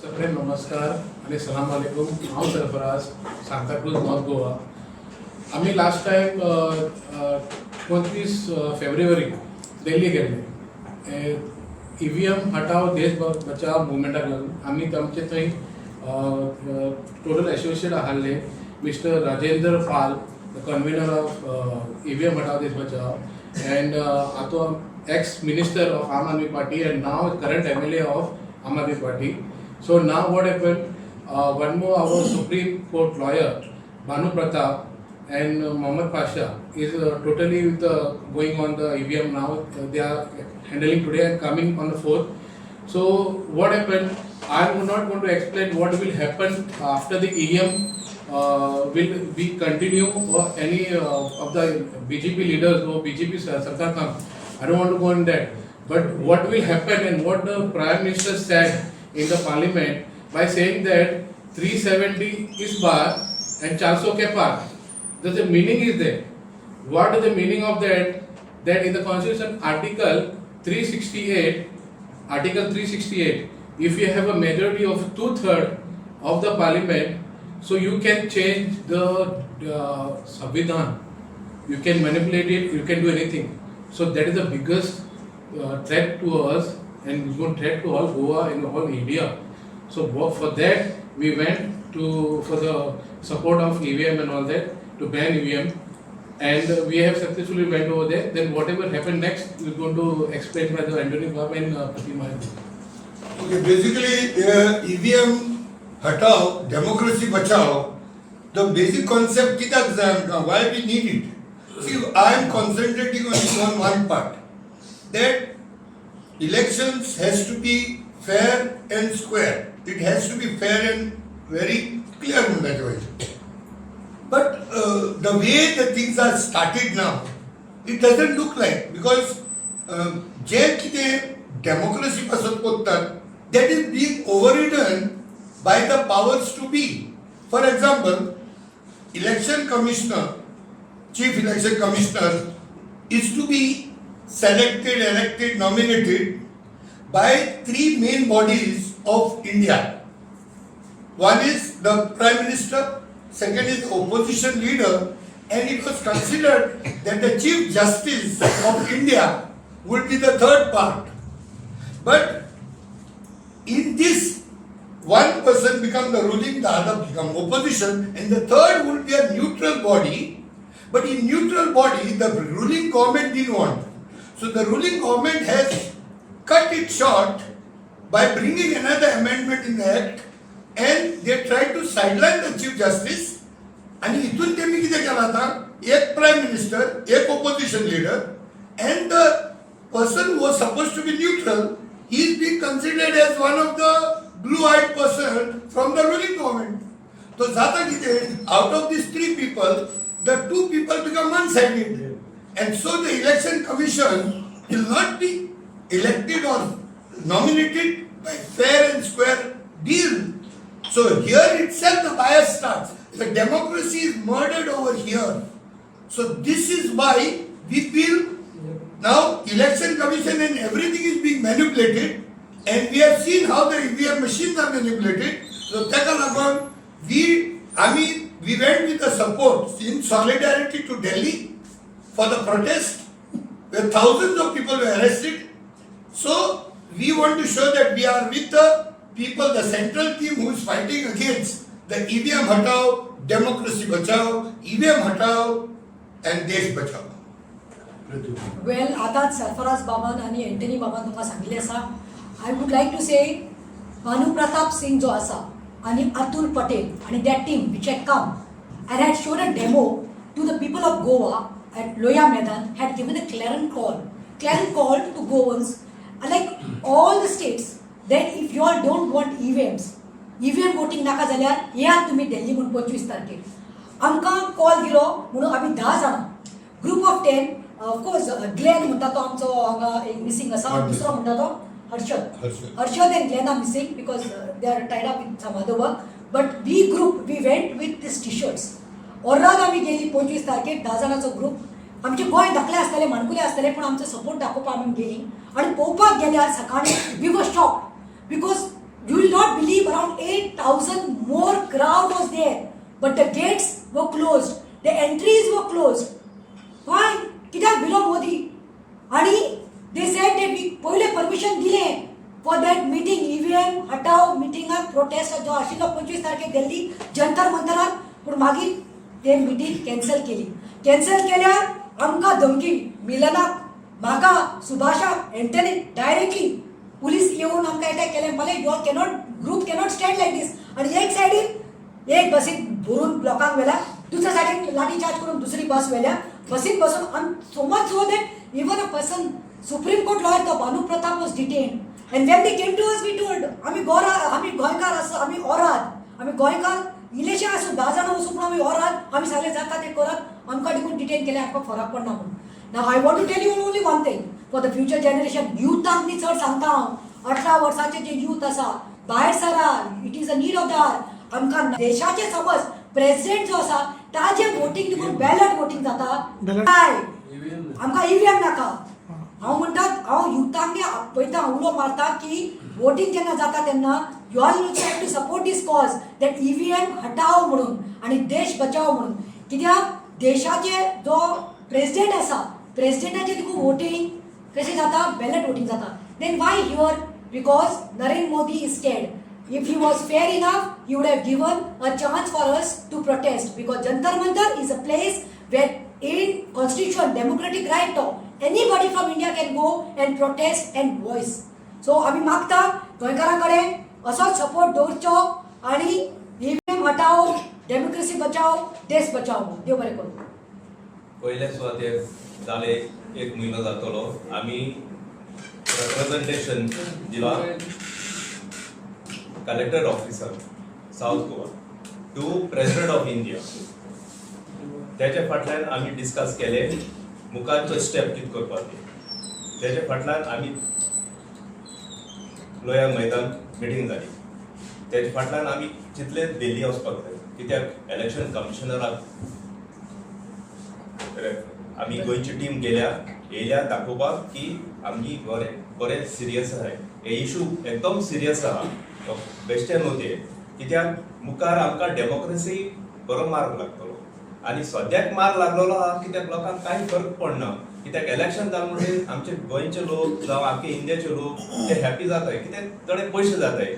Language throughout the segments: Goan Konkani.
सगळे नमस्कार आणि सलाम वालेकुम. हांव सरफराज, सांताक्रूज, नॉर्थ गोवा. आमी लास्ट टायम 25 फेब्रुवारी दिल्ली गेल्ले ईव्हीएम हटाव देश बचाव मुवमेंटाक लागून. आमी आमचे थंय टोटल एसोसिएट आसले mister Rajendra Pal, the convener of EVM Hatao Desh Bachao, and आतो ex minister of Aam Aadmi Party and now current MLA of Aam Aadmi Party. So now what happened? One more our Supreme Court lawyer, Bhanu Pratap and Mohammad Pasha is totally with the going on the EVM now. They are handling today and coming on the 4th. So what happened? I am not going to explain what will happen after the EVM. Will we continue or any of the BJP leaders or BJP Sarkar come? I don't want to go on that. But what will happen and what the Prime Minister said in the parliament by saying that 370 is bar and 400 K पार. There's a meaning is there. What is the meaning of that? That in the Constitution, Article 368, Article 368, if you have a majority of 2/3 of the parliament, so you can change the Samvidhan. You can manipulate it, you can do anything. So that is the biggest threat to us and it's going to threat to all Goa and all India. So for that we went to for the support of EVM and all that, to ban EVM, and we have successfully went over there. Then whatever happened next, we're going to explain by the Antony Bab and Pratima. Okay, basically, EVM हटाओ, democracy बचाओ, the basic concept कित्याक जाय आमकां, why we need it? See, I am concentrating on one part, that elections has to be fair and square. It has to be fair and very clear म्हणटाचे वयर. But the way the things are started now, it doesn't look like, because जे कितें डेमोक्रेसी पासून कोत्तात, that is being overridden by the powers to be. For example, election commissioner, chief election commissioner is to be selected, elected, nominated by three main bodies of India. One is the Prime Minister, second is the opposition leader, and it was considered that the Chief Justice of India would be the third part. But in this, one person become the ruling, the other become opposition, and the third would be a neutral body. But in neutral body, the ruling government didn't want. So the ruling government has cut it short by bringing another amendment in the act, and they tried to sideline the Chief Justice. आणि इथून त्यांनी कितें केलं, आता एक प्रायम मिनिस्टर, एक opposition leader, and the person who was supposed to be neutral, he is being considered as one of the blue-eyed person from the ruling government. तो जाता कितें, out of these three people, the two people become one-sided. And so the Election Commission will not be elected or nominated by fair and square deal. So here itself the bias starts. The democracy is murdered over here. So this is why we feel now Election Commission and everything is being manipulated, and we have seen how the EVM machines are manipulated. So ताका लागून we आमी we went with the support in solidarity to Delhi for the protest, where thousands of people were arrested. So we want to show that we are with the people, the central team who is fighting against the EVM हटाओ, democracy बचाओ, EVM हटाओ and देश बचाओ. वेल, आतांच सरफराज बाबान आनी एंटनी बाबान तुमकां सांगिल्लें आसा. I would like to say, Bhanu Pratap Singh जो आसा आनी अतुल पटेल आनी that team which had come and had shown a demo to the people of Goa at Lohia Maidan had given a clarion call to Goans, like all the states, that if you all don't want EVMs, EVM voting नाका जाल्यार येयात तुमी दिल्ली म्हूण 25 तारखेर. आमकां कॉल दिलो म्हणून आमी 10 जाणां, group of 10. Of course, Glenn म्हणटा तो आमचो हांगा एक मिसींग आसा. दुसरो म्हणटा तो Harshad. Harshad. Harshad and Glenn are missing because they are tied up with some other work. But we group, we went with these T-shirts. ओर्राद आमी गेली 25 तारखेर, 10 जाणांचो ग्रुप. आमचे गोंय धाकले आसताले, माणकुले आसताले, पूण आमचो सपोर्ट दाखोवपाक आमी गेली आनी पळोवपाक गेल्यार सकाळीं we were shocked because You will not believe, around 8,000 more crowd was there, but the gates were closed, the entries were closed. Why? कित्याक बिलो मोदी? आणि they said that we पयले परमिशन दिले फॉर that meeting. EVM हटाव मिटिंगाक प्रोटेस्ट जो आशिल्लो 25 तारखेक दिल्ली जंतर मंतराक, पूण मागीर ते मिटींग कॅन्सल केली. कॅन्सल केल्यार आमकां धमकी, मिलनाक, म्हाका, सुभाषाक, एंटनी, डायरेक्टली पुलीस येवन आमकां एटॅक केले. म्हणलें, you all cannot, group cannot stand like this. आनी एक सायडीन एक बसीन भरून लोकांक व्हेल्या, दुसऱ्या सायडीन लाठी चार्ज करून दुसरी बस व्हेल्या. बसीन बसून so much so that even a person, Supreme Court lawyer तो Bhanu Pratap, was detained. And when they came to us, we told, आमी गोरा, आमी गोंयकार आसा, आमी ओराद, आमी गोंयकार इल्लेशे आसूं, 10 जाणां वचूं, पूण आमी ओराद, आमी सगळे जाता ते करात, आमकां देखून डिटेन केलें, आमकां फरक पडना म्हणून. Now I want to tell you only one thing for the future generation. युथाक मी चड सांगता हांव, 18 वर्साचे जे यूथ आसा, भायर सरा. It is a need of the hour. आमकां देशाचे समज प्रेसिडेंट जो आसा ताजे वोटींग देखून बॅलट वोटींग जाता. Ballot. काय आमकां ईव्हीएम नाका. हांव म्हणटात, हांव युथांक आपयता, उलो मारता की वोटींग जेन्ना जाता तेन्ना you all have to support this cause that EVM हटाव म्हणून आनी देश बचाव म्हणून. कित्याक देशाचे जो प्रेसिडेंट आसा, प्रेसिडेंटाचे देखून वोटींग कशें जाता? बॅलट वोटींग जाता. Then why here? Because Narendra Modi is scared. If he was fair enough, he would have given a chance for us to protest, because Jantar Mantar is a place where in constitution democratic right to anybody from India can go and protest and voice. So आमी मागता गोंयकारां कडेन असोच सपोर्ट दवरचो आनी ईव्हीएम हटाओ, डेमोक्रेसी बचाओ, देश बचाओ. देव बरें करूं. पयले सुवातेर जाले, एक म्हयनो जातलो, आमी रिप्रेझेंटेशन दिला collector officer, South Goa, to President of India. त्याच्या फाटल्यान आमी डिस्कस केले मुखारचो स्टेप कितें करपाक ते. त्याच्या फाटल्यान आमी लोया मैदान मिटींग जाली. तेच्या फाटल्यान आमी चिंतले दिल्ली वचपाक जाय, कित्याक इलेक्शन कमिशनराक आमी गोंयची टीम गेल्या, येयल्या दाखोवपाक की आमची बरें बरें सिरियस आहाय. हे इशू एकदम सिरियस आहा, बेश्टे न्हू ते, कित्याक मुखार आमकां डेमोक्रेसी बरो मार्ग लागतलो आनी सद्याक मार लागलेलो आहा, कित्याक लोकांक कांय फरक पडना. कित्याक इलेक्शन जालें म्हणटकीर आमचे गोंयचे लोक जावं आमचे इंडियाचे लोक ते हॅपी जाताय, कित्याक थोडे पयशे जाताय.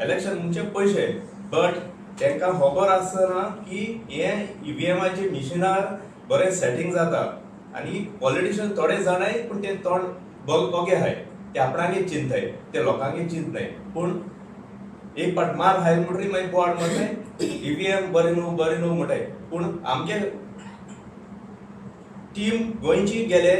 इलेक्शन म्हणजे पयशे, बट तांकां खबर आसना की हे ईव्हीएमाचे मिशिनार बरें सेटींग जाता आनी पॉलिटिशियन थोडे जाणाय, पूण ते तोंड बोगे आहाय, ते आपणागे चिंताय, ते लोकांगे चिंतनाय. पूण एक पाट मार खायल म्हणटकीर मागीर बोवाळ मारताय, ईव्हीएम बरें न्हू, बरें न्हू म्हणटाय. पूण आमचे टीम गोंयची गेले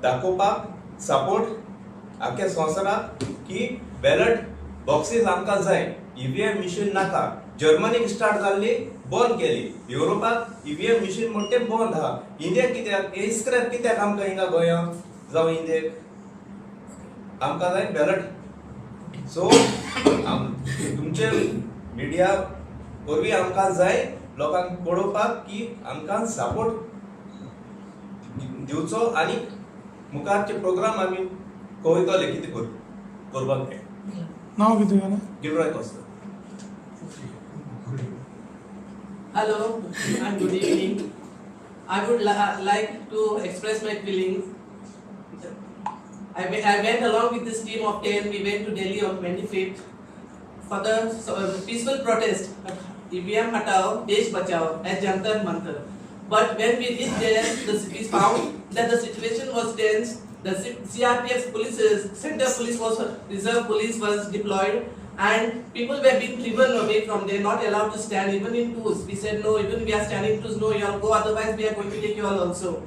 दाखोवपाक सपोर्ट आख्या संवसाराक की बॅलट बॉक्सीस आमकां जाय, ईव्हीएम मिशीन नाका. जर्मनीक स्टार्ट जाल्ली बंद केली, युरोपाक ईव्हीएम मिशीन म्हणटे बंद आहा. इंडियाक कित्याक हे स्क्रॅप कित्याक आमकां हिंगा गोंयांक जावं इंडियेक? आमकां जाय बॅलट. सो तुमचे मिडिया वरवीं आमकां जाय लोकांक पळोवपाक की आमकां सपोर्ट दिवचो आनी मुखारचे प्रोग्राम आमी कळयतले कितें करपाक तें. नाव कितें तुगेलें? Gilroy Costa. Hello and good evening. I would like to express my feelings. I went along with this team of 10. We went to Delhi on 25th for the peaceful protest, EVM Hatao, Desh Bachao at Jantar Mantar. But when we reached there, we found that the situation was tense. The CRPF police, center police was, reserve police was deployed, and people were being driven away from there, not allowed to stand even in twos. We said no, even we are standing in twos, no, you all go, otherwise we are going to take you all also.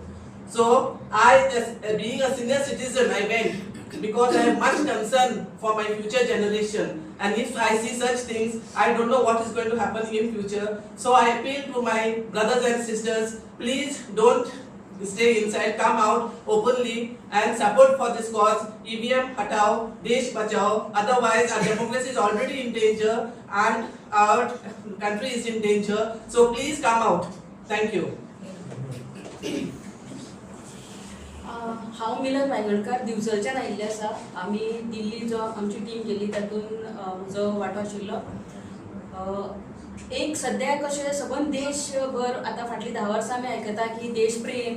So I, as being a senior citizen, I went because I have much concern for my future generation, and if I see such things, I don't know what is going to happen in future. So I appeal to my brothers and sisters, please don't stay inside, come out openly and support for this cause. EVM Hatao, Desh Bachao. Otherwise our democracy is already in danger and our country is in danger. So please come out. Thank you. हांव मिलन वायंगणकार, दिवचलच्यान आयिल्लें आसा. आमी दिल्ली जो आमची टीम गेल्ली तातूंत म्हजो वांटो आशिल्लो. एक सद्या कशें सबंद देशभर आतां फाटलीं 10 वर्सां आमी आयकता की देशप्रेम,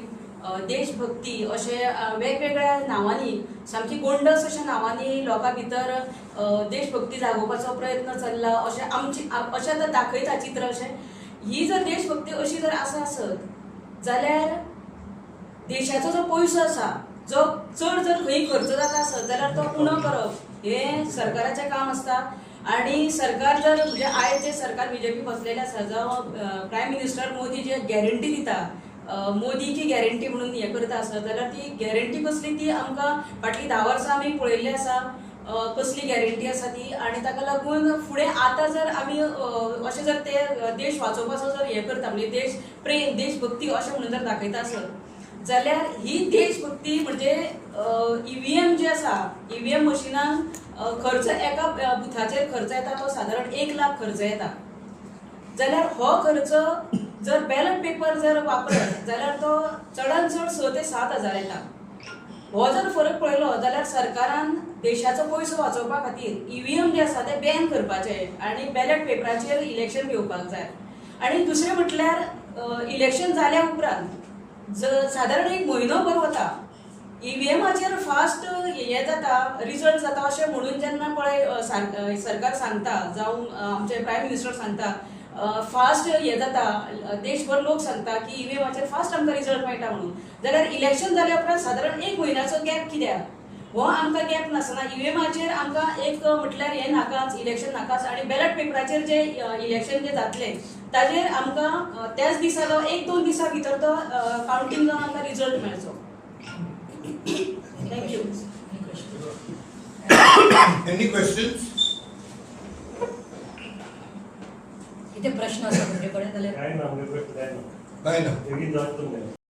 देशभक्ती अशें वेगवेगळ्या नांवांनी, सामकी गोंडस अशा नांवांनी लोकां भितर देशभक्ती जागोवपाचो प्रयत्न चल्ला अशें आमची अशें आतां दाखयता चित्र. अशें ही जर देशभक्ती अशी जर आसा आसत जाल्यार देशाचो जो पयसो आसा, जो चड जर खंय खर्च जाता आसत जाल्यार तो उणो करप हें सरकाराचें काम आसता. आनी सरकार जर म्हणजे आयज जे सरकार बीजेपी बसलेलें आसा, जावं प्रायम मिनिस्टर मोदी जे गॅरंटी दिता, मोदी की गॅरंटी म्हणून हें करता आसत जाल्यार ती गॅरंटी कसली ती आमकां फाटलीं 10 वर्सां आमी पळयल्ली आसा, कसली गॅरंटी आसा ती. आनी ताका लागून फुडें आतां जर आमी अशें जर ते देश वाचोवपाचो जर हें करता, म्हणजे देश प्रेम देशभक्ती अशें म्हणून जर दाखयता आसत जाल्यार ही देशभक्ती म्हणजे ईव्हीएम जे आसा, ईव्हीएम मशिनान खर्च एका बुथाचेर खर्च येता तो सादारण 1 लाख खर्च येता, जाल्यार हो खर्च जर बॅलट पेपर जर वापरत जाल्यार तो चडान चड 6 ते 7 हजार येता. हो जर फरक पळयलो जाल्यार सरकारान देशाचो पयसो वाचोवपा खातीर ईव्हीएम जे आसा ते बॅन करपाचे आनी बॅलट पेपराचेर इलेक्शन घेवपाक जाय. आनी दुसरें म्हटल्यार इलेक्शन जाल्या उपरांत सादारण एक म्हयनोभर वता, ईव्हीएमाचेर फास्ट हे जाता, रिजल्ट जाता अशें म्हणून जेन्ना पळय सरकार सांगता, जावं आमचे प्रायम मिनिस्टर सांगता फास्ट हे जाता, देशभर लोक सांगता की ईव्हीएमाचेर फास्ट आमकां रिजल्ट मेळटा म्हणून, जाल्यार इलेक्शन जाल्या उपरांत सादारण 1 म्हयन्याचो गॅप कित्याक? हो आमकां गॅप नासतना ईव्हीएमाचेर आमकां एक म्हटल्यार हें नाकाच, इलेक्शन नाकाच. आनी बॅलट पेपराचेर जे इलेक्शन जे जातलें ताजेर आमकां त्याच दिसा जावं 1-2 दिसां भितर तो कावंटींग जावन आमकां रिजल्ट मेळचो. Thank you. Any questions? कितें प्रश्न आसा तुमचे कडेन जाल्यार? काय ना, आमगे प्रश्न काय ना. काय ना. बेगीन जावचो तुमगे.